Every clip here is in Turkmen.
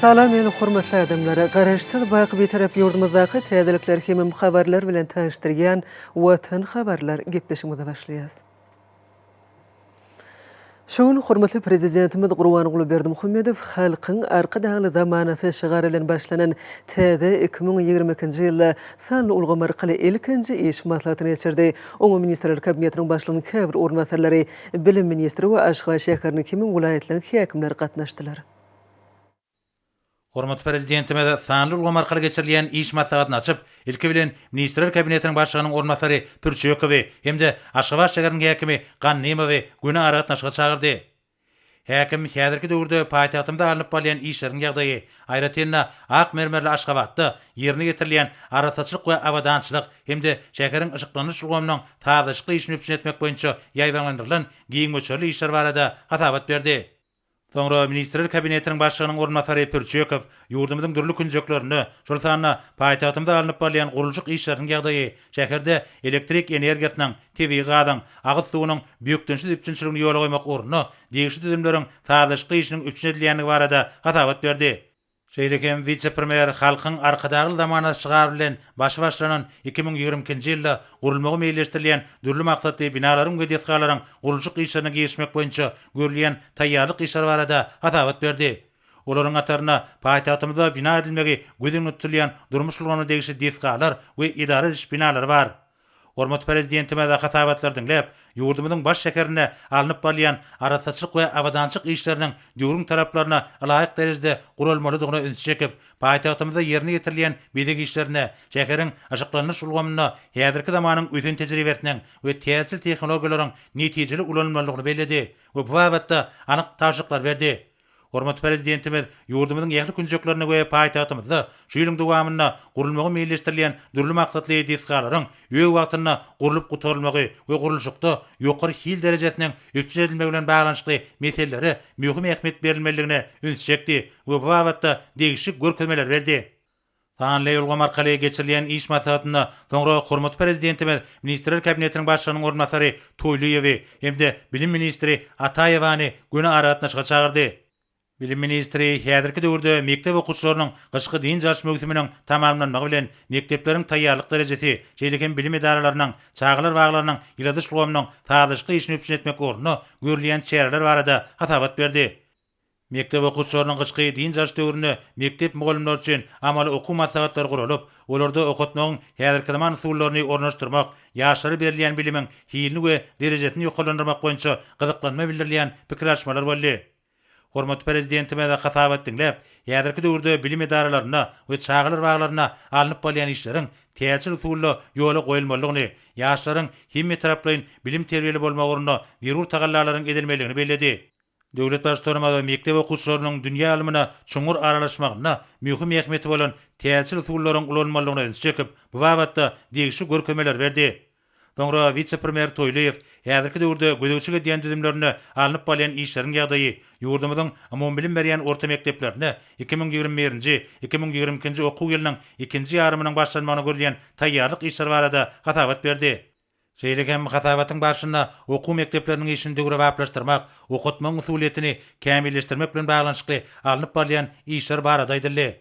Salam meni hormatly adamlar! Garaşsyz baky Bitarap ýurdumyzdaky täzelikler hemem habarlar bilen tanyşdyrýan Watan habarlar gepleşigimize başlaýas. Şu gün hormatly Prezidentimiz Gurbanguly Berdimuhamedow Halkyň Arkadagly zamanasy şygary bilen başlanan täze 2022-nji ýylda sanly ulgam arkaly ilkinji iş maslahatyny geçirdi. Oňa Ministrler Kabinetiniň Başlygynyň käbir orunbasarlary, bilim ministri we Aşgabat şäheriniň hemem welaýatlaryň häkimleri gatnaşdylar. Hormatly Prezidentimiz sanly ulgam arkaly geçirilýän iş maslahatyny açyp, ilki bilen Ministrler Kabinetiniň Başlygynyň orunbasary Pürçekowy hem-de Aşgabat şäheriniň häkimi Gannymowy göni aragatnaşyga çagyrdy. Häkim häzirki döwürde paýtagtymyzda alnyp barylýan işleriň ýagdaýy, aýratyn-da, ak mermerli Aşgabatda ýerine ýetirilýän arassaçylyk we abadançylyk hem-de şäheriň yşyklandyryş ulgamynyň sazlaşykly işini üpjün etmek boýunça ýaýbaňlandyrylan giň möçberli işler barada hasabat berdi. Soňra Ministrler Kabinetiniň Başlygynyň orunbasary Pürçekow ýurdumyzyň dürli künjeklerinde, şol sanda paýtagtymyzda alnyp barylýan gurluşyk işleriniň ýagdaýy, şäherde elektrik energiýasynyň, tebigy gazyň, agyz suwunyň bökdençsiz üpjünçiligini ýola goýmak ugrunda degişli düzümleriň sazlaşykly işiniň üpjün edilýändigi barada hasabat berdi. Şeýle hem wise-premýer Halkyň Arkadagly zamanasy şygary bilen başy başlanan 2022-nji ýylda gurulmagy meýilleşdirilýän dürli maksatly binalaryň we desgalaryň gurluşyk işlerine girişmek boýunça görülýän taýýarlyk işleri barada hasabat berdi. Olaryň hatarynda paýtagtymyzda bina edilmegi göz öňünde tutulýan durmuş ulgamyna degişli desgalar we edara ediş binalary bar. Hormatly Prezidentimiz hasabatlary diňläp, ýurdumyzyň baş şäherinde alnyp barylýan arassaçylyk we abadançylyk işleriniň döwrüň talaplaryna ylaýyk derejede guralmalydygyna ünsi çekip, paýtagtymyzda ýerine ýetirilýän bezeg işlerinde, şäheriň yşyklandyryş ulgamynda häzirki zamanyň ösen tejribesiniň we täzeçil tehnologiýalaryň netijeli ulanylmalydygyny belledi we bu babatda anyk tabşyryklary berdi. Hormatly Prezidentimiz ýurdumyzyň ähli künjeklerinde we paýtagtymyzda şu ýylyň dowamynda gurulmagy meýilleşdirilýän dürli maksatly desgalaryň öz wagtynda gurlup gutarylmagy we gurluşykda ýokary hil derejesiniň üpjün edilmegi bilen baglanyşykly meselelere möhüm ähmiýet berilmelidigine ünsi çekdi we bu babatda degişli görkezmeleri berdi. Sanly ulgam arkaly geçirilýän iş maslahatynda soňra hormatly Prezidentimiz Ministrler Kabinetiniň Başlygynyň orunbasary Toýlyýewi hem-de bilim ministri Ataýewany göni aragatnaşyga çagyrdy. Bilim ministri häzirki döwürde mekdep okuwçylarynyň gyşky dynç alyş möwsüminiň tamamlanmagy bilen mekdepleriň taýýarlyk derejesi, şeýle hem bilim edaralarynyň, çagalar baglarynyň ýyladyş ulgamynyň sazlaşykly işini üpjün etmek ugrunda görülýän çäreler barada hasabat berdi. Mekdep okuwçylarynyň gyşky dynç alyş döwründe mekdep mugallymlary üçin amaly okuw maslahatlary guralyp, olarda okatmagyň häzirki zaman usullaryny ornaşdyrmak, ýaşlara berilýän bilimiň hilini we derejesini ýokarlandyrmak boýunça gyzyklanma bildirilýän pikir alyşmalar boldy. Hormatly Prezidentimiz hasabat diňläp, häzirki döwürde bilim edaralarynda we çagalar baglarynda alnyp barylýan işleriň täjir usulda ýola goýulmalydygyny, ýaşlaryň hemmetaraplaýyn bilim-terbiýeli bolmagy ugrunda zerur tagallalaryň edilmelidigini belledi. Döwlet Baştutanymyz mekdep okuwçylarynyň dünýä ylmyna çuňňur aralaşmagynda möhüm ähmiýeti bolan täjir usullaryň ulanylmalydygyna ünsi çekip, bu babatda degişli görkezmeleri berdi. Soňra wise-premýer Toýlyýew häzirki döwürde gözegçilik edýän düzümlerinde alnyp barylýan işleriň ýagdaýy, ýurdumyzyň umumybilim berýän orta mekdeplerinde 2021-nji, 2022-nji okuw ýylynyň ikinji ýarymynyň başlanmagyna görülýän taýýarlyk işleri barada hasabat berdi. Şeýle hem hasabatyň barşynda okuw mekdepleriniň işini döwrebaplaşdyrmak, okatmagyň usulyýetini kämilleşdirmek bilen baglanyşykly alnyp barylýan işler barada aýdyldy.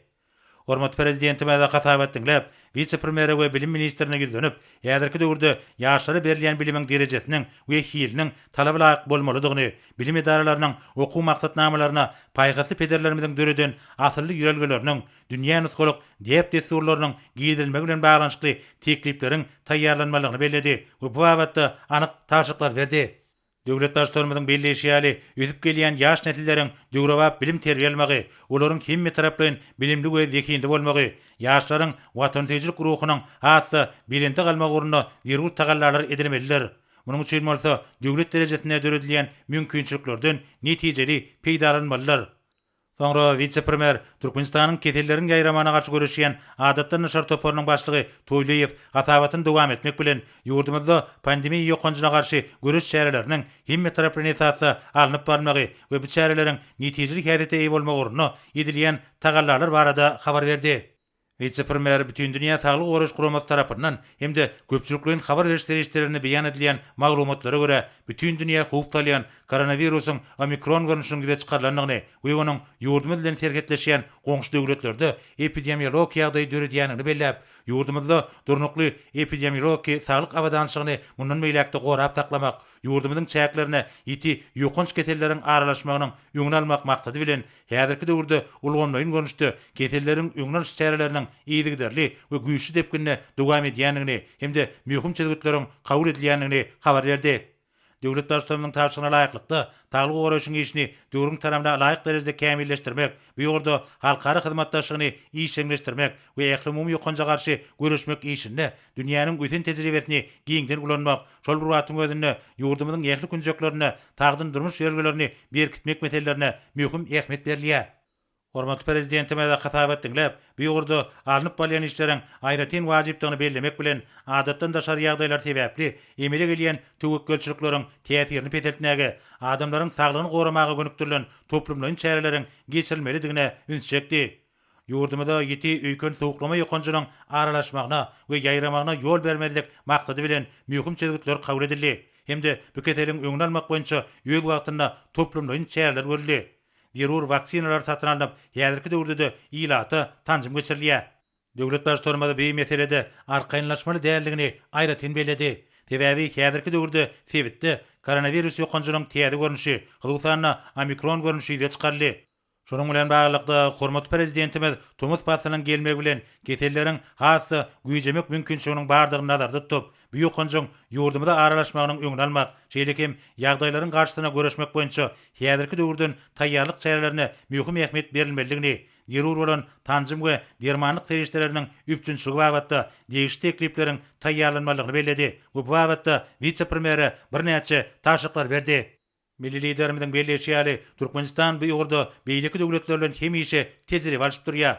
Hormatly Prezidentimiz hasabat diňläp, wise-premýere we bilim ministrine ýüzlenip, häzirki döwürde ýaşlara berilýän bilimiň derejesiniň we hiliniň talaba laýyk bolmalydygyny, bilim edaralarynyň okuw maksatnamalaryna paýhasly pederlerimiziň döreden asylly ýörelgeleriniň, dünýä nusgalyk däp-dessurlarynyň girizilmegi bilen baglanyşykly teklipleriň taýýarlanmalydygyny belledi we bu babatda anyk tabşyryklary berdi. Döwlet Baştutanymyzyň belleýşi ýaly, ösüp gelýän ýaş nesilleriň döwrebap bilim-terbiýe almagy, olaryň hemmetaraplaýyn bilimli we zehinli bolmagy, ýaşlaryň watansöýüjilik ruhunyň has-da belende galmagy ugrunda zerur tagallalar edilmelidir. Munuň üçin bolsa döwlet derejesinde döredilýän mümkinçiliklerden netijeli peýdalanmalydyr. Soňra wise-premýer, Türkmenistanyň keselleriň ýaýramagyna garşy göreşýän Adatdan daşary toparynyň başlygy Toýlyýew hasabatyny dowam etmek bilen, ýurdumyzda pandemiýa ýokanjyna garşy göreş çäreleriniň hemmetaraplaýyn esasda alnyp barylmagy we bu çäreleriň netijeli häsiýete eýe bolmagy ugrunda edilýän tagallalar barada habar berdi. Wise-premýer Bütindünýä Saglygy Goraýyş Guramasy tarapyndan hem-de köpçülikleýin habar beriş serişdelerinde beýan edilýän maglumatlara görä, bütin dünýä howp salýan koronawirusyň omikron görnüşiniň ýüze çykarylandygyny we onuň ýurdumyz bilen serhetleşýän goňşy döwletlerde epidemiologik ýagdaýy döredýändigini belläp, ýurdumyzda durnukly epidemiologik saglyk abadançylygyny mundan beýläk-de gorap saklamak, ýurdumyzyň çäklerine ýiti ýokanç keselleriň aralaşmagynyň öňüni almak maksady bilen, häzirki döwürde ulgamlaýyn görnüşde keselleriň öňüni alyş çäreleriniň yzygiderli we güýçli depginde dowam edýändigini hem-de möhüm çözgütleriň kabul edilýändigini habar berdi. Döwlet Baştutanymyzyň tabşyrygyna laýyklykda, saglygy goraýşyň işini döwrüň talabyna laýyk derejede kämilleşdirmek, bu ugurda halkara hyzmatdaşlygyny işjeňleşdirmek we ählumumy ýokanja garşy göreşmek işinde dünýäniň ösen tejribesini giňden ulanmak, şol bir wagtyň özünde ýurdumyzyň ähli künjeklerinde sagdyn durmuş ýörelgelerini berkitmek meselelerine möhüm ähmiýet berilýär. Hormatly Prezidentimiz hasabat diňläp, bu ugurda alnyp barylýan işleriň aýratyn wajypdygyny bellemek bilen, adatdan daşary ýagdaýlar sebäpli emele gelýän töwekgelçilikleriň täsirini peseltmäge, adamlaryň saglygyny goramaga gönükdirilen toplumlaýyn çäreleriň geçirilmelidigine üns çekdi. Ýurdumyza ýiti öýken sowuklama ýokanjynyň aralaşmagyna we ýaýramagyna ýol bermezlik maksady bilen möhüm çözgütler kabul edildi hem-de bu keseliň öňüni almak boýunça öz wagtynda toplumlaýyn çäreler görüldi. Zerur waksinalar satyn alnyp, häzirki döwürde-de ilata sanjym geçirilýär. Döwlet Baştutanymyz bu meselede arkaýynlaşmaly däldigini aýratyn belledi. Sebäbi häzirki döwürde sebitde koronawirus ýokanjynyň täze görnüşi, hususan-da, omikron görnüşi ýüze çykaryldy. Şunuň bilen baglylykda, hormatly Prezidentimiz tomus paslynyň gelmegi bilen keselleriň has-da güýjemek mümkinçiliginiň bardygyny nazarda tutup, bu ýokanjyň ýurdumyza aralaşmagynyň öňüni almak, şeýle hem ýagdaýlaryň garşysyna göreşmek boýunça häzirki döwürden taýýarlyk çärelerine möhüm ähmiýet berilmelidigini, zerur bolan sanjym we dermanlyk serişdeleriniň üpjünçiligi babatda degişli teklipleriň taýýarlanmalydygyny belledi we bu babatda wise-premýere birnäçe tabşyryklary berdi. Milli Liderimiziň belleýşi ýaly, Türkmenistan bu ugurda beýleki döwletler bilen hemişe tejribe alşyp durýar.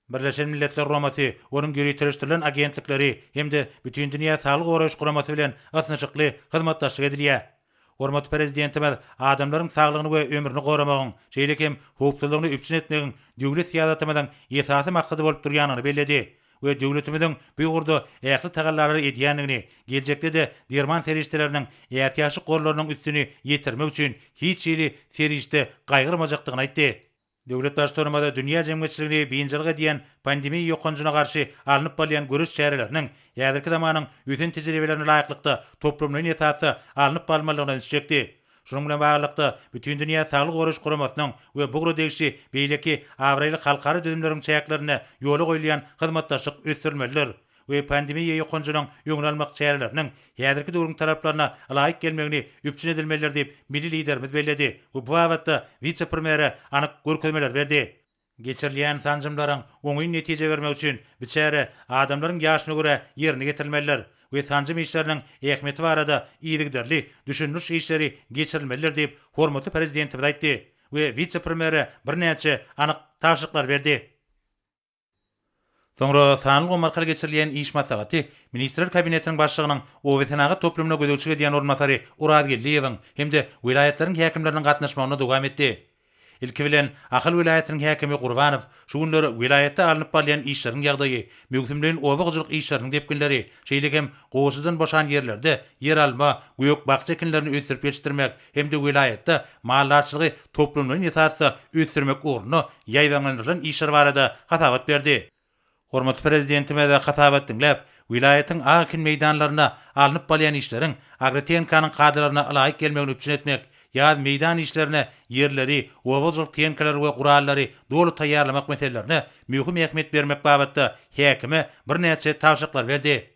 Birleşen Milletler Guramasy, onuň ýöriteleşdirilen agentlikleri hem-de Bütindünýä Saglygy Goraýyş Guramasy bilen ysnyşykly hyzmatdaşlyk edilýär. Hormatly Prezidentimiz adamlaryň saglygyny we ömrüni goramagyň, şeýle hem howpsuzlygyny üpjün etmegiň döwlet syýasatymyzyň esasy maksady bolup durýandygyny belledi. we döwletimiziň bu ugurda ähli tagallalary edýändigini, geljekde-de derman serişdeleriniň ätiýaçlyk gorlarynyň üstüni ýetirmek üçin hiç hili serişde gaýgyrmajakdygyny aýtdy. Döwlet Baştutanymyz dünýä jemgyýetçiligini biynjalyk edýän pandemiýa ýokanjyna garşy alnyp barylýan göreş çäreleriniň häzirki zamanyň ösen tejribelerine laýyklykda toplumlaýyn esasda alnyp barylmalydygyna ünsi çekdi. Şunuň bilen baglylykda, Bütindünýä Saglygy Goraýyş Guramasynyň we bu ugra degişli beýleki abraýly halkara düzümleriň çäklerinde ýola goýulýan hyzmatdaşlyk ösdürilmelidir we pandemiýa ýokanjynyň öňüni almak çäreleriniň häzirki döwrüň talaplaryna ylaýyk gelmegini üpjün edilmelidir diýip, milli Liderimiz belledi we bu babatda wise-premýere anyk görkezmeleri berdi. Geçirilýän sanjymlaryň oňyn netije bermegi üçin bu çäre adamlaryň ýaşyna görä ýerine ýetirilmelidir we sanjym işleriniň ähmiýeti barada yzygiderli düşündiriş işleri geçirilmelidir diýip, hormatly Prezidentimiz aýtdy we wise-premýere birnäçe anyk tabşyryklary berdi. Soňra sanly ulgam arkaly geçirilýän iş maslahaty Ministrler Kabinetiniň Başlygynyň obasenagat toplumyna gözegçilik edýän orunbasary Oraz Geldiýewiň hem-de welaýatlaryň häkimleriniň gatnaşmagynda dowam etdi. Ilki bilen, Ahal welaýatynyň häkimi Gurbanow şu günler welaýatda alnyp barylýan işleriň ýagdaýy, möwsümleýin oba hojalyk işleriniň depginleri, şeýle hem gowaçadan boşan ýerlerde ýeralma, gök-bakja ekinlerini ösdürip ýetişdirmek hem-de welaýatda maldarçylygy toplumlaýyn esasda ösdürmek ugrunda ýaýbaňlandyrylan işler barada hasabat berdi. Hormatly Prezidentimiz hasabat diňläp, welaýatyň ak ekin meýdanlarynda alnyp barylýan işleriň agrotehnikanyň kadalaryna ylaýyk gelmegini üpjün etmek, ýaz meýdan işlerine ýerleri, oba hojalyk tehnikalary we gurallary doly taýýarlamak meselelerine möhüm ähmiýet bermek babatda häkime birnäçe tabşyryklary berdi.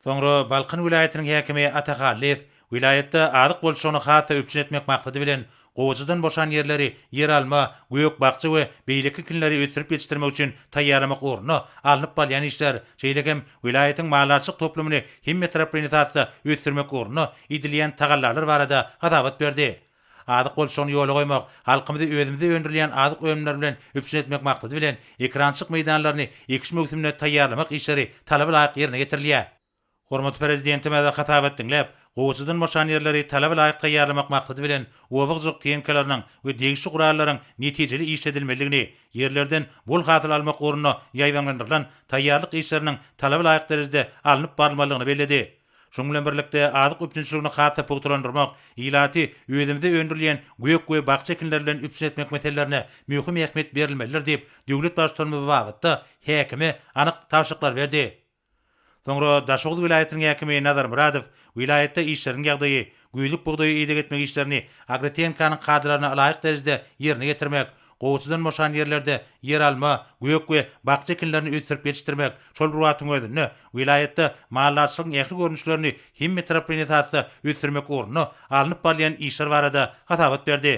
Soňra Balkan welaýatynyň häkimi Ata Hallyýew welaýatda azyk bolçulygyny has-da üpjün etmek maksady bilen, gowaçadan boşan ýerleri ýeralma, gök-bakja we beýleki ekinleri ösdürip ýetişdirmek üçin taýýarlamak ugrunda alnyp barylýan işler, şeýle hem welaýatyň maldarçylyk toplumyny hemmetaraplaýyn esasda ösdürmek ugrunda edilýän tagallalar barada hasabat berdi. Azyk bolçulygyny ýola goýmak, halkymyzy özümizde öndürilýän azyk önümleri bilen üpjün etmek maksady bilen, ekerançylyk meýdanlaryny ekiş möwsümine taýýarlamak işleri talaba laýyk ýerine ýetirilýär. Hormatly Prezidentimiz hasabat diňläp, gowaçadan boşan ýerleri talaba laýyk taýýarlamak maksady bilen oba hojalyk tehnikalarynyň we degişli gurallaryň netijeli işledilmelidigini, ýerlerden bol hasyl almak ugrunda ýaýbaňlandyrylan taýýarlyk işleriniň talaba laýyk derejede alnyp barylmalydygyny belledi. Şunuň bilen birlikde, azyk üpjünçiligini has-da pugtalandyrmak, ilaty özümizde öndürilýän gök we bakja ekinleri bilen üpjün etmek meselelerine möhüm ähmiýet berilmelidir diýip, döwlet Baştutanymyz bu babatda häkime anyk tabşyryklary berdi. Soňra Daşoguz welaýatynyň häkimi Nazar Myradow welaýatda işleriň ýagdaýy, güýzlük bugdaýa ideg etmek işlerini agrotehnikanyň kadalaryna ylaýyk derejede ýerine ýetirmek, gowaçadan boşan ýerlerde ýeralma, gök we bakja ekinlerini ösdürip ýetişdirmek, şol bir wagtyň özünde welaýatda maldarçylygyň ähli görnüşlerini hemmetaraplaýyn esasda ösdürmek ugrunda alnyp barylýan işler barada hasabat berdi.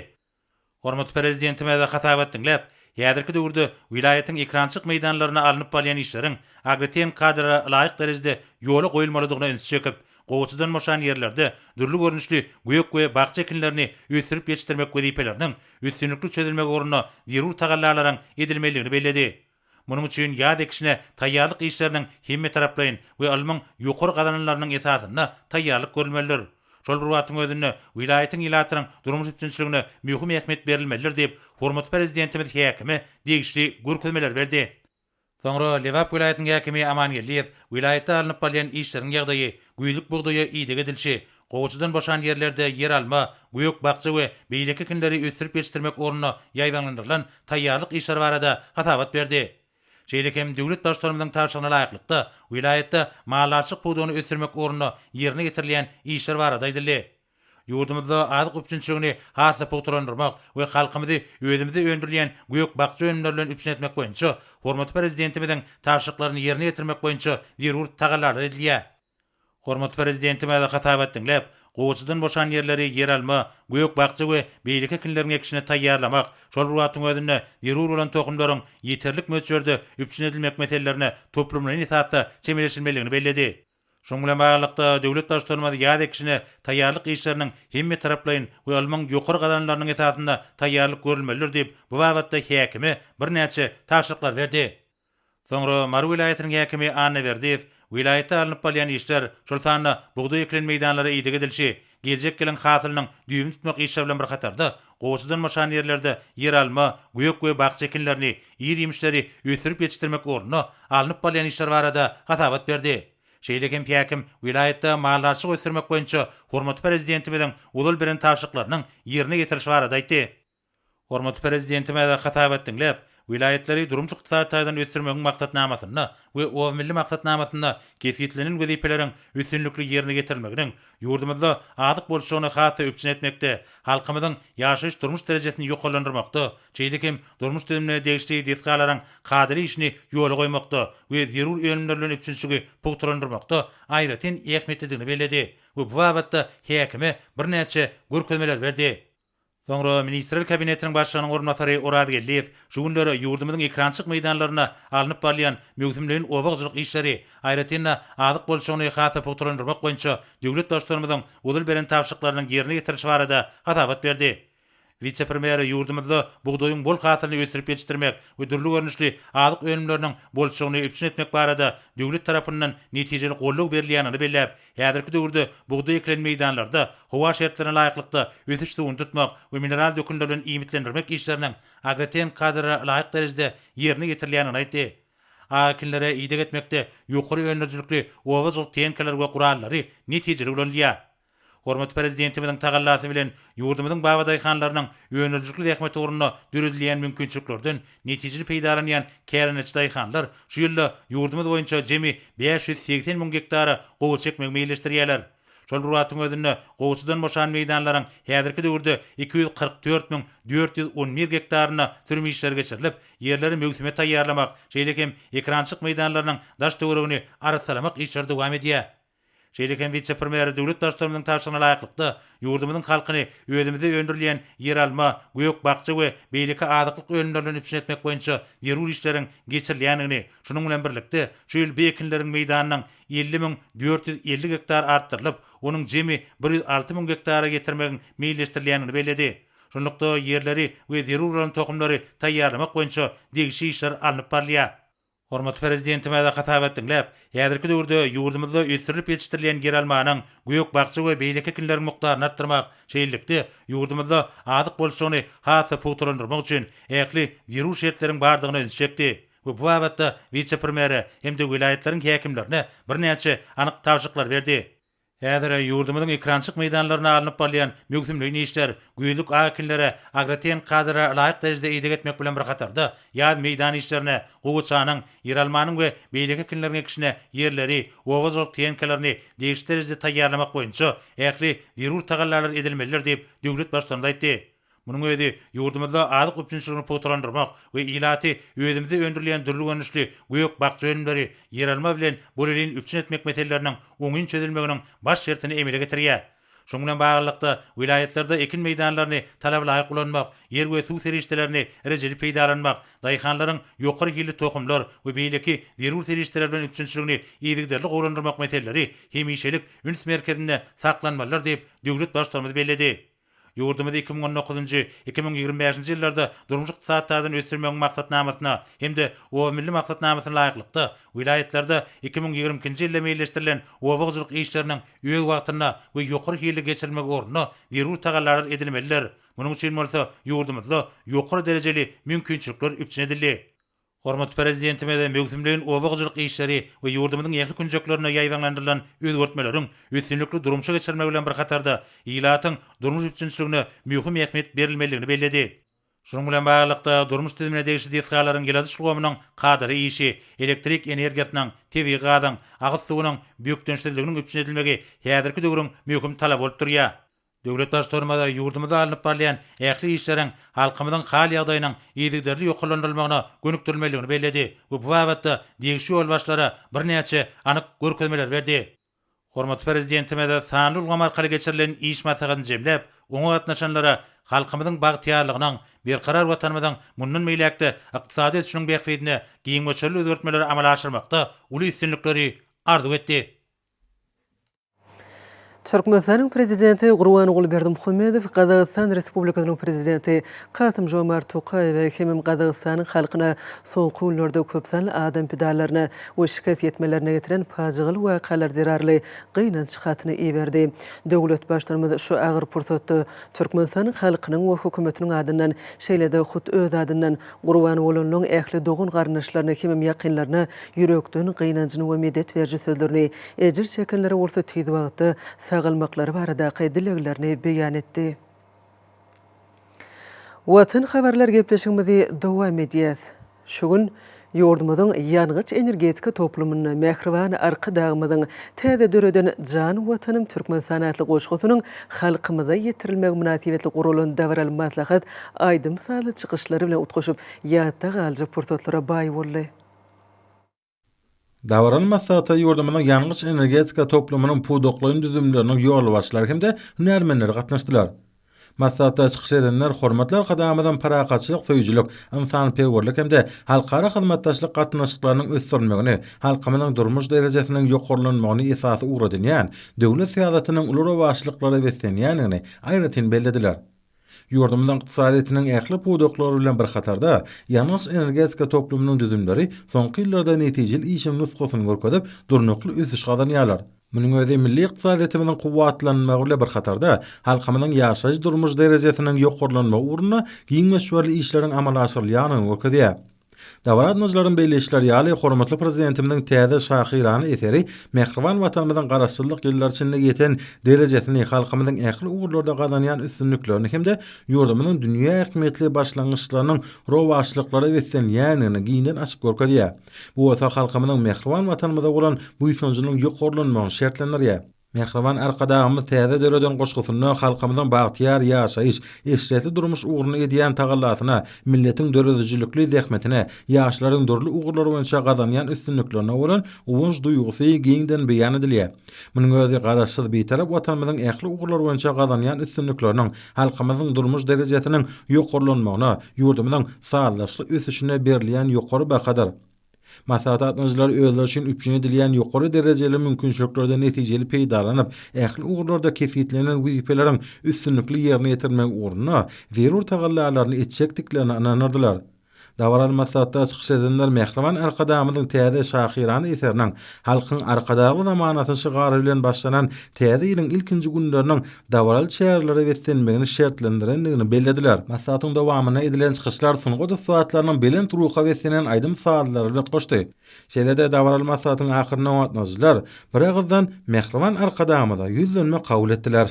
Hormatly Prezidentimiz hasabat diňläp, häzirki döwürde welaýatyň ekerançylyk meýdanlarynda alnyp barylýan işleriň agrotehnik kadalara laýyk derejede ýola goýulmalydygyna ünsi çekip, gowaçadan boşan ýerlerde dürli görnüşli gök we bakja ekinlerini ösdürip ýetişdirmek wezipeleriniň üstünlikli çözülmegi ugrunda zerur tagallalaryň edilmelidigini belledi. Munuň üçin ýaz ekişine taýýarlyk işleriniň hemmetaraplaýyn we ylmyň ýokary gazananlarynyň esasynda taýýarlyk görülmelidir. Şol bir wagtyň özünde, welaýatyň ilatynyň durmuş üpjünçiligine möhüm ähmiýet berilmelidir diýip, hormatly Prezidentimiz häkime degişli görkezmeleri berdi. Soňra Lebap welaýatynyň häkimi Aman Geldiýew welaýatda alnyp barylýan işleriň ýagdaýy, güýzlük bugdaýa ideg edilişi, gowaçadan boşan ýerlerde ýeralma, gök-bakja we beýleki ekinleri ösdürip ýetişdirmek ugrunda ýaýbaňlandyrylan taýýarlyk işleri barada hasabat berdi. Şeýle hem döwlet Baştutanymyzyň tabşyrygyna laýyklykda, welaýatda maldarçylyk pudagyny ösdürmek ugrunda ýerine ýetirilýän işler barada aýdyldy. Ýurdumyzda azyk üpjünçiligini has-da pugtalandyrmak we halkymyzy özümizde öndürilýän gök-bakja önümleri bilen üpjün etmek boýunça hormatly Prezidentimiziň tabşyryklaryny ýerine ýetirmek boýunça zerur tagallalar edilýär. Hormatly Prezidentimiz hasabat diňläp, gowaçadan boşan ýerleri ýeralma, gök-bakja we beýleki ekinleriň ekişine taýýarlamak, şol bir wagtyň özünde zerur bolan tohumlaryň ýeterlik möçberde üpjün edilmek meselelerine toplumlaýyn esasda çemeleşilmelidigini belledi. Şunuň bilen baglylykda, döwlet Baştutanymyz ýaz ekişine taýýarlyk işleriniň hemmetaraplaýyn we ylmyň ýokary gazananlarynyň esasynda taýýarlyk görülmelidir diýip, bu babatda häkime birnäçe tabşyryklary berdi. Soňra Mary welaýatynyň häkimi Anna Berdiýew welaýatda alnyp barylýan işler, şol sanda bugdaý ekilen meýdanlara ideg edilişi, geljek ýylyň hasylynyň düýbüni tutmak işleri bilen bir hatarda, gowaçadan boşan ýerlerde ýeralma, gök we bakja ekinlerini, ir-iýmişleri ösdürip ýetişdirmek ugrunda alnyp barylýan işler barada hasabat berdi. Şeýle hem häkim welaýatda maldarçylygy ösdürmek boýunça hormatly Prezidentimiziň ozal beren tabşyryklarynyň ýerine ýetirilişi barada aýtdy. Hormatly Prezidentimiz hasabat diňläp, welaýatlary durmuş-ykdysady taýdan ösdürmegiň maksatnamasynda we Oba milli maksatnamasynda kesgitlenen wezipeleriň üstünlikli ýerine ýetirilmeginiň ýurdumyzda azyk bolçulygyny has-da üpjün etmekde, halkymyzyň ýaşaýyş-durmuş derejesini ýokarlandyrmakda, şeýle hem durmuş düzümine degişli desgalaryň kadaly işini ýola goýmakda we zerur önümler bilen üpjünçiligi pugtalandyrmakda aýratyn ähmiýetlidigini belledi we bu babatda häkime birnäçe görkezmeleri berdi. Soňra Ministrler Kabinetiniň Başlygynyň orunbasary Oraz Geldiýew şu günler ýurdumyzyň ekerançylyk meýdanlarynda alnyp barylýan möwsümleýin oba hojalyk işleri, aýratyn-da, azyk bolçulygyny has-da pugtalandyrmak boýunça döwlet Baştutanymyzyň ozal beren tabşyryklarynyň ýerine ýetirilişi barada hasabat berdi. Wise-premýer ýurdumyzda bugdaýyň bol hasylyny ösdürip ýetişdirmek we dürli görnüşli azyk önümleriniň bolçulygyny üpjün etmek barada döwlet tarapyndan netijeli goldaw berilýändigini belläp, Häzirki döwürde bugdaý ekilen meýdanlarda howa şertlerine laýyklykda ösüş suwuny tutmak we mineral dökünler bilen iýmitlendirmek işleriniň agrotehnik kadalara laýyk derejede ýerine ýetirilýändigini aýtdy. Ak ekinlere ideg etmekde ýokary öndürijilikli oba hojalyk tehnikalary we gurallary netijeli ulanylýar. Hormatly Prezidentimiziň tagallasy bilen ýurdumyzyň babadaýhanlarynyň öndürijilikli zähmeti ugrunda döredilýän mümkinçiliklerden netijeli peýdalanýan kärendeçi daýhanlar şu ýylda ýurdumyz boýunça jemi 580 müň gektara gowaça ekmegi meýilleşdirýärler. Şol bir wagtyň özünde, gowaçadan boşan meýdanlaryň häzirki döwürde 244 411 gektarynda sürüm işleri geçirilip, ýerleri möwsüme taýýarlamak, şeýle hem ekerançylyk meýdanlarynyň daş-töweregini arassalamak işleri dowam edýär. Şeýle hem wise-premýer döwlet Baştutanymyzyň tabşyrygyna laýyklykda, ýurdumyzyň halkyny özümizde öndürilýän ýeralma, gök-bakja we beýleki azyklyk önümleri bilen üpjün etmek boýunça zerur işleriň geçirilýändigini, şunuň bilen birlikde, şu ýyl bu ekinleriň meýdanynyň 50 450 gektar artdyrylyp, onuň jemi 106 müň gektara ýetirmegiň meýilleşdirilýändigini belledi. Şunlukda, ýerleri we zerur bolan tohumlary taýýarlamak boýunça degişli işler alnyp barylýar. Hormatly Prezidentimiz hasabat diňläp, häzirki döwürde ýurdumyzda ösdürilip ýetişdirilýän ýeralmanyň, gök-bakja we beýleki ekinleriň mukdaryny artdyrmak, şeýlelikde, ýurdumyzda azyk bolçulygyny has-da pugtalandyrmak üçin ähli zerur şertleriň bardygyna ünsi çekdi we bu babatda wise-premýere hem-de welaýatlaryň häkimlerine birnäçe anyk tabşyryklary berdi. Häzir ýurdumyzyň ekerançylyk meýdanlarynda alnyp barylýan möwsümleýin işler, güýzlük ak ekinlere agrotehniki kadalara laýyk derejede ideg etmek bilen bir hatarda, ýaz meýdan işlerine, gowaçanyň, ýeralmanyň we beýleki ekinleriň ekişine ýerleri, oba hojalyk tehnikalaryny degişli derejede taýýarlamak boýunça ähli zerur tagallalar edilmelidir diýip, döwlet Baştutanymyz aýtdy. Munuň özi ýurdumyzda azyk üpjünçiligini pugtalandyrmak we ilaty özümizde öndürilýän dürli görnüşli gök-bakja önümleri, ýeralma bilen bolelin üpjün etmek meseleleriniň oňyn çözülmeginiň baş şertini emele getirýär. Şunuň bilen baglylykda, welaýatlarda ekin meýdanlaryny talabalaýyk ulanmak, ýer we suw serişdelerini rejeli peýdalanmak, daýhanlaryň ýokary hilli tohumlar we beýleki zerur serişdeler bilen üpjünçiligini yzygiderli gowulandyrmak meseleleri hemişelik üns merkezinde saklanmalydyr diýip, döwlet Baştutanymyz belledi. Ýurdumyzy 2019-njy, 2025-nji ýyllarda durmuş-ykdysady taýdan ösdürmegiň maksatnamasyna hem-de Oba milli maksatnamasyna laýyklykda, welaýatlarda 2022-nji ýylda meýilleşdirilen oba hojalyk işleriniň öz wagtynda we ýokary hilli geçirilmegi ugrunda zerur tagallalar edilmelidir. Munuň üçin bolsa ýurdumyzda ýokary derejeli mümkinçilikler üpjün edildi. Hormatly Prezidentimiz möwsümleýin oba hojalyk işleri we ýurdumyzyň ähli künjeklerinde ýaýbaňlandyrylan özgertmeleriň üstünlikli durmuşa geçirilmegi bilen bir hatarda, ilatyň durmuş üpjünçiligine möhüm ähmiýet berilmelidigini belledi. Şunuň bilen baglylykda, durmuş düzümine degişli desgalaryň ýyladyş ulgamynyň kadaly işi, elektrik energiýasynyň, tebigy gazyň, agyz suwunyň bökdençsizliginiň üpjün edilmegi häzirki döwrüň möhüm talaby bolup durýar. Döwlet Baştutanymyz ýurdumyzda alnyp barylýan ähli işleriň halkymyzyň hal-ýagdaýynyň yzygiderli ýokarlandyrylmagyna gönükdirilmelidigini belledi we bu babatda degişli ýolbaşçylara birnäçe anyk görkezmeleri berdi. Hormatly Prezidentimiz sanly ulgam arkaly geçirilen iş maslahatyny jemläp, oňa gatnaşanlara halkymyzyň bagtyýarlygynyň, berkarar Watanymyzyň mundan beýläk-de ykdysady ösüşiniň bähbidine giň möçberli özgertmeleri amala aşyrmakda uly üstünlikleri arzuw etdi. Türkmenistanyň Prezidenti Gurbanguly Berdimuhamedow Gazagystan Respublikasynyň Prezidenti Kasym-Žomart Tokaýewe hemem Gazagystanyň halkyna soňky günlerde köpsanly adam pidalaryna we şikes ýetmelerine getiren pajygaly wakalar zerarly gynanç hatyny iberdi. Döwlet Baştutanymyz şu agyr pursatda Türkmenistanyň halkynyň we hökümetiniň adyndan, şeýle-de hut öz adyndan Gurban bolanlaryň ähli dogan-garyndaşlaryna hemem ýakynlaryna ýürekden gynanjyny we medet beriji sözlerini, ejir çekenlere bolsa tiz wagtda sagalmaklary baradaky dileglerini beýan etdi. Watan habarlar gepleşigimizi dowam edýäs. Şu gün ýurdumyzyň ýangyç-energetika toplumynda mähriban Arkadagymyzyň täze döreden Jan Watanym Türkmenistan atly goşgusynyň halkymyza ýetirilmegi mynasybetli guralan dabaraly maslahat aýdym-sazly çykyşlar bilen utgaşyp, ýatda galyjy pursatlara baý boldy. Dabaraly maslahata ýurdumyzyň ýangyç-energetika toplumynyň pudaklaýyn düzümleriniň ýolbaşçylary hem-de hünärmenleri gatnaşdylar. Maslahatda çykyş edenler hormatly Arkadagymyzyň parahatçylyk söýüjilik, ynsanperwerlik hem-de halkara hyzmatdaşlyk gatnaşyklarynyň ösdürilmegini, halkymyzyň durmuş derejesiniň ýokarlanmagyny esasy ugur edinýän döwlet syýasatynyň uly rowaçlyklara beslenýändigini aýratyn bellediler. Ýurdumyzyň ykdysadyýetiniň ähli pudaklary bilen bir hatarda, ýangyç-energetika toplumynyň düzümleri soňky ýyllarda netijeli işiň nusgasyny görkezip, durnukly ösüş gazanýarlar. Munuň özi milli ykdysadyýetimiziň kuwwatlanmagy bilen bir hatarda, halkymyzyň ýaşaýyş-durmuş derejesiniň ýokarlanmagy ugrunda giň möçberli işleriň amala aşyrylýandygyny görkezýär. Dabara gatnaşyjylaryň belleýişleri ýaly, hormatly Prezidentimiziň täze şahyrana eseri mähriban Watanymyzyň Garaşsyzlyk ýyllary içinde ýeten derejesini, halkymyzyň ähli ugurlarda gazanýan üstünliklerini hem-de ýurdumyzyň dünýä ähmiýetli başlangyçlarynyň rowaçlyklara beslenýändigini giňden açyp görkezýär. Bu bolsa halkymyzyň mähriban Watanymyza bolan buýsanjynyň ýokarlanmagyny şertlendirýär. Mähriban Arkadagymyz täze döreden goşgusynda halkymyzyň bagtyýar ýaşaýyş, eşretli durmuş ugrunda edýän tagallasyna, milletiň döredijilikli zähmetine, ýaşlaryň dürli ugurlar boýunça gazanýan üstünliklerine bolan guwanç duýgusy giňden beýan edilýär. Munuň özi Garaşsyz, Bitarap Watanymyzyň ähli ugurlar boýunça gazanýan üstünlikleriniň halkymyzyň durmuş derejesiniň ýokarlanmagyna, ýurdumyzyň sazlaşykly ösüşine berilýän ýokary bahadyr. Maslahata gatnaşyjylar özleri üçin üpjün edilýän ýokary derejeli mümkinçiliklerden netijeli peýdalanyp, ähli ugurlarda kesgitlenen wezipeleriň üstünlikli ýerine ýetirilmegi ugrunda zerur tagallalaryny etjekdiklerine ynandyrdylar. Dabaraly maslahatda çykyş edenler mähriban Arkadagymyzyň täze şahyrana eseriniň Halkyň Arkadagly zamanasy şygary bilen başlanan täze ýylyň ilkinji günleriniň dabaraly çärelere beslenmegini şertlendirendigini bellediler. Maslahatyň dowamynda edilen çykyşlar sungat ussatlarynyň belent ruha beslenen aýdym-sazlary bilen utgaşdy. Şeýle-de dabaraly maslahatyň ahyrynda gatnaşyjylar biragyzdan mähriban Arkadagymyza ýüzlenme kabul etdiler.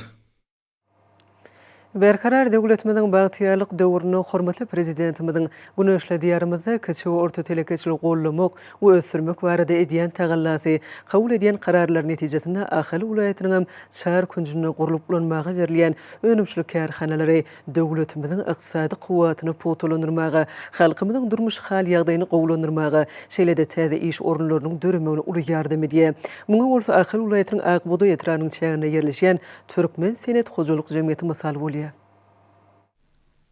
Berkarar döwletimiziň bagtyýarlyk döwründe hormatly Prezidentimiziň güneşli Diýarymyzda kiçi we orta telekeçiligi goldamak we ösdürmek barada edýän tagallasy, kabul edýän kararlary netijesinde Ahal welaýatynyň hem çar künjünde gurlup ulanmaga berilýän önümçilik kärhanalary döwletimiziň ykdysady kuwwatyny pugtalandyrmaga, halkymyzyň durmuş hal-ýagdaýyny gowulandyrmaga, şeýle-de täze iş orunlarynyň döremegine uly ýardam edýär. Muňa bolsa Ahal welaýatynyň Ak bugdaý etrabynyň çäginde ýerleşýän Türkmen senet hojalyk jemgyýeti mysal bolýar.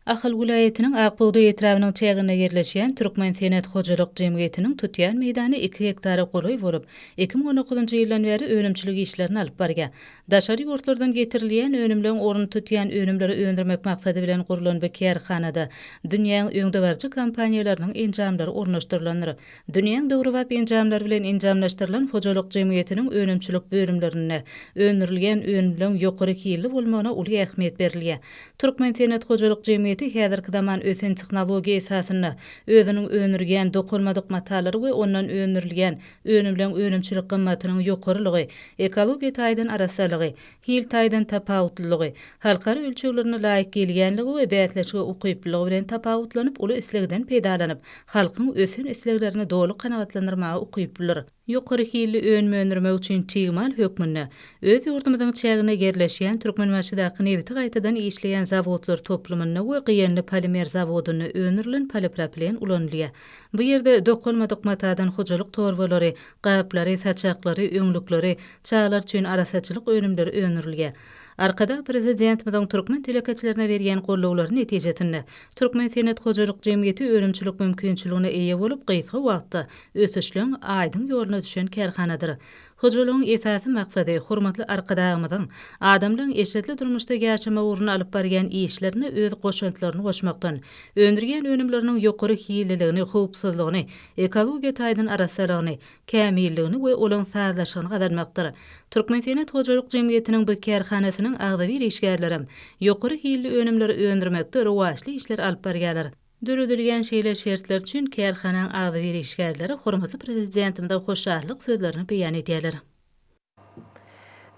Ahal welaýatynyň Ak bugdaý etrabynyň çäginde ýerleşýän Türkmen senet hojalyk jemgyýetiniň tutýan meýdany iki gektara golaý bolup, 2019-njy ýyldan bäri önümçilik işlerini alyp barýar. Daşary ýurtlardan getirilýän önümleň ornuny tutýan önümleri öndürmek maksady bilen gurlan bu kärhanada dünýäň öňdebaryjy kompaniýalarynyň enjamlary ornaşdyrylandyr. Dünýäň döwrebap enjamlary bilen enjamlaşdyrylan hojalyk jemgyýetiniň önümçilik bölümlerinde öndürilýän önümleň ýokary hilli bolmagyna uly ähmiýet berilýär. Türkmen senet hojalyk jemgyýeti häzirki zaman ösen tehnologiýa esasynda özüniň öndürýän dokalmadyk matalary we ondan öndürilýän önümleň önümçilik gymmatynyň ýokarylygy, ekologiýa taýdan arassalygy, hil taýdan tapawutlylygy, halkara ölçeglerine laýyk gelýänligi we bäsleşige ukyplylygy bilen tapawutlanyp, uly islegden peýdalanyp, halkyň ösen isleglerini doly kanagatlandyrmaga ukyplydyr. Ýokary hilli önüm öndürmek üçin çig mal hökmünde öz ýurdumyzyň çäginde ýerleşýän Türkmenbaşydaky nebiti gaýtadan işleýän zawodlar toplumynda we Gyýanly polimer zawodynda öndürilen polipropilen ulanylýar. Bu ýerde dokalmadyk matadan hojalyk torbalary, gaplary, saçaklary, öňlükleri, çagalar üçin arassaçylyk önümleri öndürilýär. Arkadag Prezidentimiziň türkmen telekeçilerine berýän gollawlary netijesinde, Türkmen senet hojalyk jemgyýeti önümçilik mümkinçiligine eýe bolup, gysga wagtda ösüşleň aýdyň ýoluna düşen kärhanadyr. Hojalygyň esasy maksady hormatly Arkadagymyzyň adamlaryň eşretli durmuşda ýaşamagy ugrunda alyp barýan işlerine öz goşantlaryny goşmakdan, öndürýän önümleriniň ýokary hilliligini, howpsuzlygyny, ekologiýa taýdan arassalygyny, kämilligini we olaň sazlaşygyny gazanmakdyr. Türkmensenet hojalyk jemgyýetiniň bu kärhanasynyň agzybir işgärlerem ýokary hilli önümleri öndürmekde rowaçly işler alyp barýarlar. Döredilýän şeýle şertler üçin kärhanaň agzybir işgärleri hormatly Prezidentimize hoşallyk sözlerini beýan edýärler.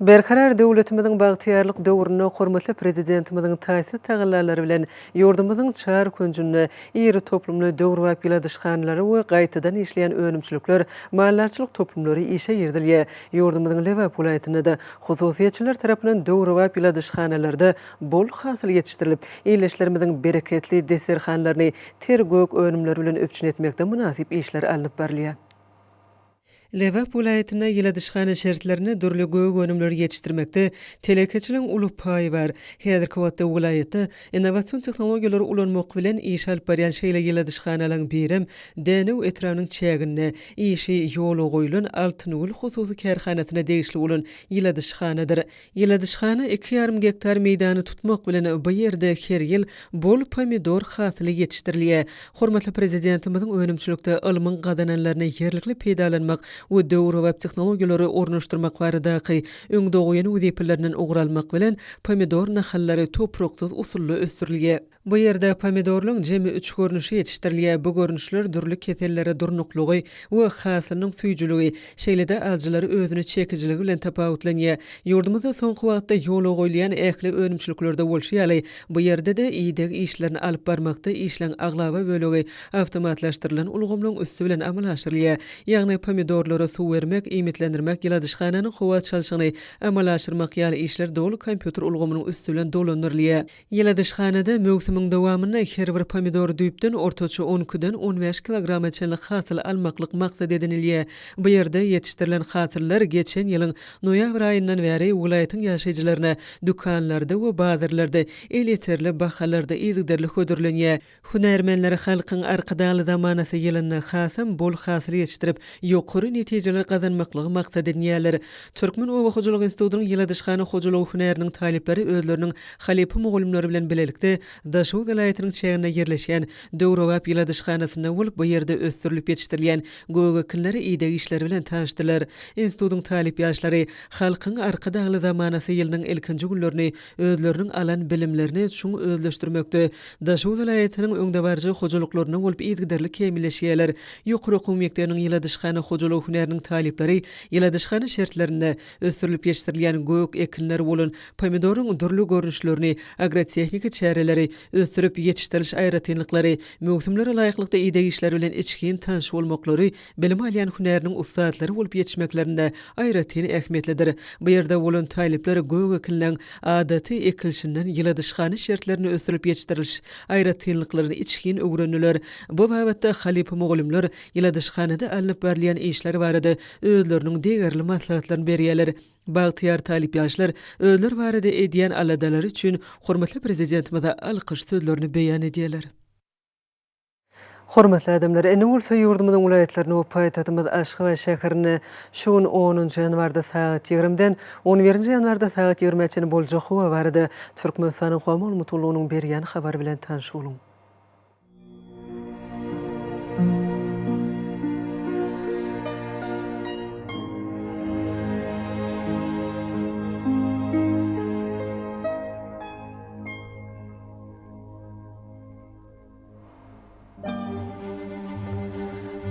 Berkarar döwletimiziň bagtyýarlyk döwründe hormatly Prezidentimiziň taýsyz tagallalary bilen ýurdumyzyň çar künjünde iri toplumly döwrebap ýyladyşhanalary we gaýtadan işleýän önümçilikler, maldarçylyk toplumlary işe girizilýär. Ýurdumyzyň Lebap welaýatynda-da hususyýetçiler tarapyndan döwrebap ýyladyşhanalarda bol hasyl ýetişdirilip, ildeşlerimiziň bereketli desterhanlaryny ter gök önümler bilen üpjün etmekde mynasyp işler alnyp barylýar. Lebap welaýatynda ýyladyşhana şertlerinde dürli gök önümleri ýetişdirmekde telekeçiligiň uly paýy bar. Häzirki wagtda welaýatda innowasion tehnologiýalary ulanmak bilen iş alyp barýan şeýle ýyladyşhanalaryň birem Dänew etrabynyň çäginde işi ýola goýlan Altyngül hususy kärhanasyna degişli bolan ýyladyşhanadyr. Ýyladyşhana iki ýarym gektar meýdany tutmak bilen, bu ýerde her ýyl bol pomidor hasyly ýetişdirilýär. Hormatly Prezidentimiziň önümçilikde ylmyň gazananlaryny ýerlikli peýdalanmak we döwrebap tehnologiýalary ornaşdyrmak baradaky öňde goýan wezipelerinden ugur almak bilen, pomidor nahallary topraksyz usulda ösdürilýär. Bu ýerde pomidorlaryň jemi üç görnüşi ýetişdirilýär. Bu görnüşler dürli kesellere durnuklygy we hasylynyň süýjüligi, şeýle-de alyjylary özüne çekijiligi bilen tapawutlanýar. Ýurdumyzda soňky wagtda ýola goýulýan ähli önümçiliklerde bolşy ýaly, bu ýerde-de ideg işlerini alyp barmakda işleň aglaba bölegi awtomatlaşdyrylan ulgamlaryň üsti bilen amala aşyrylýar. Ýagny pomidorlara suw bermek, iýmitlendirmek, ýyladyşhananyň howa çalşygyny amala aşyrmak ýaly işler doly kompýuter ulgamynyň üsti bilen dolandyrylýar. Ýyladyşhanada möwsümiň dowamynda her bir pomidor düýpden ortaça on ikiden on bäş kilograma çenli hasyl almaklyk maksat edinilýär. Bu ýerde ýetişdirilen hasyllar geçen ýylyň noýabr aýyndan bäri welaýatyň ýaşaýjylaryna dükanlarda we bazarlarda elýeterli bahalarda yzygiderli hödürlenýär. Hünärmenler Halkyň Arkadagly zamanasy ýylynda hasam bol hasyl ýetişdirip, ýokary. netijeleri gazanmaklygy maksat edinýärler. Türkmen oba hojalyk institutynyň ýyladyşhana hojalygy hünäriniň talyplary özleriniň halypa mugallymlary bilen bilelikde Daşoguz welaýatynyň çäginde ýerleşýän döwrebap ýyladyşhanasynda bolup, bu ýerde ösdürilip ýetişdirilýän gök ekinleri ideg işleri bilen tanyşdylar. Institutyň talyp ýaşlary Halkyň Arkadagly zamanasy ýylynyň ilkinji günlerini özleriniň alan bilimlerini çuň özleşdirmekde Daşoguz welaýatynyň öňdebaryjy hojalyklarynda bolup yzygiderli kämilleşýärler. Ýokary okuw mekdebiniň ýyladyşhana hojalygy hünäriniň talyplary ýyladyşhana şertlerinde ösdürilip ýetişdirilýän gök ekinler bolan pomidoryň dürli görnüşlerini, agrotehniki çäreleri, ösdürip ýetişdiriliş aýratynlyklary, möwsümlere laýyklykda ideg işleri bilen içgin tanyş bolmaklary bilim alýan hünäriniň ussatlary bolup ýetişmeklerinde aýratyn ähmiýetlidir. Bu ýerde bolan talyplar gök ekinleň adaty ekilişinden ýyladyşhana şertlerinde ösdürilip ýetişdiriliş aýratynlyklaryny içgin öwrendiler. Bu babatda halypa mugallymlar ýyladyşhanada alnyp barylýan işler barada özleriniň degerli maslahatlaryny berýärler. Bagtyýar talyp ýaşlar özleri barada edýän aladalary üçin hormatly Prezidentimize alkyş sözlerini beýan edýärler. Hormatly adamlar, indi bolsa ýurdumyzyň welaýatlarynda we paýtagtymyz Aşgabat şäherinde şu gün onunjy ýanwarda sagat ýigrimden on birinji ýanwarda sagat ýigrimä çenli boljak howa barada Türkmenistanyň Howa maglumat gullugynyň berýän habary bilen tanyş boluň.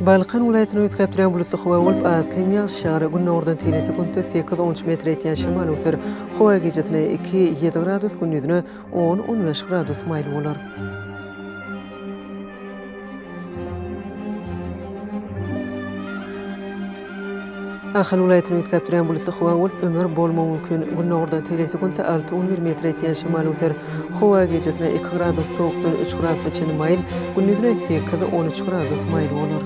Balkan welaýatynda üýtgäp durýan bulutly howa bolup, az-kem ýagyş ýagar. Gündogardan teýle sekuntda sekiz-on üç metre ýetýän şemal öwser. Howa gijesine iki, ýedi gradus, gündizine on, on bäş gradus maýyl bolar. Ahal welaýatynda üýtgäp durýan bulutly howa bolup, ümür bolmagy mümkin. Gündogardan teýle sekuntda alty, on bir metre ýetýän şemal öwser. Howa gijesine iki gradus sowukdan üç gradusa çenli maýyl, gündizine sekiz, on üç gradus maýyl bolar.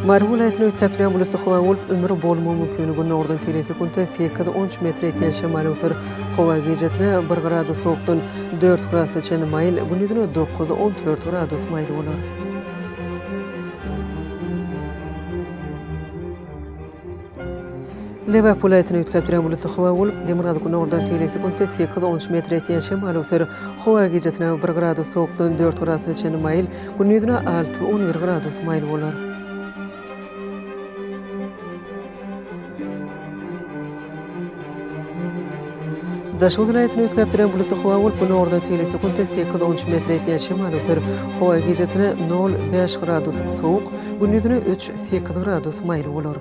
Mary welaýatynda üýtgäp durýan bulutly howa bolup, ümür bolmagy mümkin. Gündogardan teýle sekuntda sekiz, on üç metre ýetýän şemal öwser. Howa gijesine bir gradus sowukdan dört gradusa çenli maýyl, gündizine dokuz, on dört gradus maýyl bolar. Lebap welaýatynda üýtgäp durýan bulutly howa bolup, demirgazyk-günordan teýle sekuntda sekiz, on üç metre ýetýän şemal öwser. Howa gijesine bir gradus sowukdan dört gradusa çenli maýyl, gündizine alty, on bir gradus maýyl bolar. Daşoguz welaýatynda üýtgäp durýan bulutly howa bolup, günordan teýle sekuntda sekiz, on üç metre ýetýän şemal öwser. Howa gijesine nol, bäş gradus sowuk, gündizine üç, sekiz gradus maýyl bolar.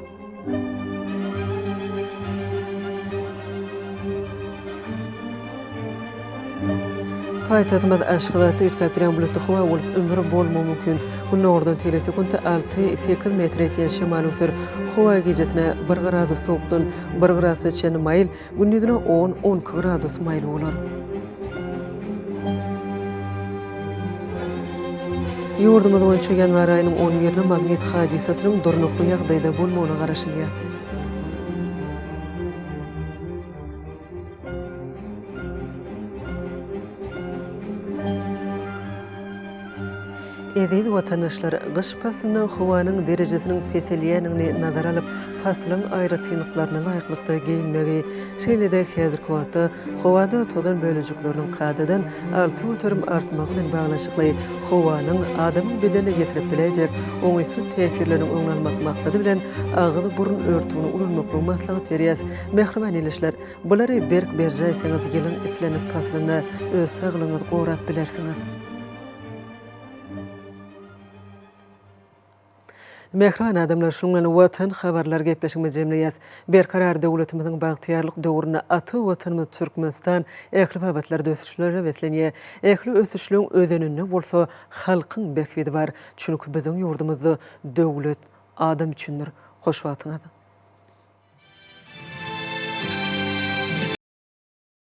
Paýtagtymyz Aşgabatda üýtgäp durýan bulutly howa bolup, ümür bolmagy mümkin. Gündogardan teýle sekuntda alty, sekiz metre ýetýän şemal öwser. Howa gijesine bir gradus sowukdan bir gradusa çenli maýyl, gündizine on, on iki gradus maýyl bolar. Ýurdumyz boýunça ýanwar aýynyň on birine magnit hadysasynyň durnukly ýagdaýda bolmagyna garaşylýar. Eziz watandaşlar, gyş paslynda howanyň derejesiniň peselýändigini nazara alyp, paslyň aýratynlyklaryna laýyklykda geýinmegi, şeýle-de häzirki wagtda howada tozan bölejikleriniň kadadan 6% artmagy bilen baglanyşykly howanyň adamyň bedenine ýetirip biläýjek oňaýsyz täsirleriniň öňüni almak maksady bilen agyz-burun örtügini ulanmaklygy maslahat berýäs. Mähriban ildeşler, bulary berk berjaý etseňiz ýylyň islendik paslynda öz saglygyňyzy gorap bilersiňiz. Mähriban adamlar, şunuň bilen Watan habarlar gepleşigimizi jemleýäs. Berkarar döwletimiziň bagtyýarlyk döwründe ata Watanymyz Türkmenistan ähli babatlarda ösüşlere beslenýär. Ähli ösüşleň özeninde bolsa halkyň bähbidi bar. Çünki biziň ýurdumyzda döwlet adam üçindir. Hoş wagtyňyz!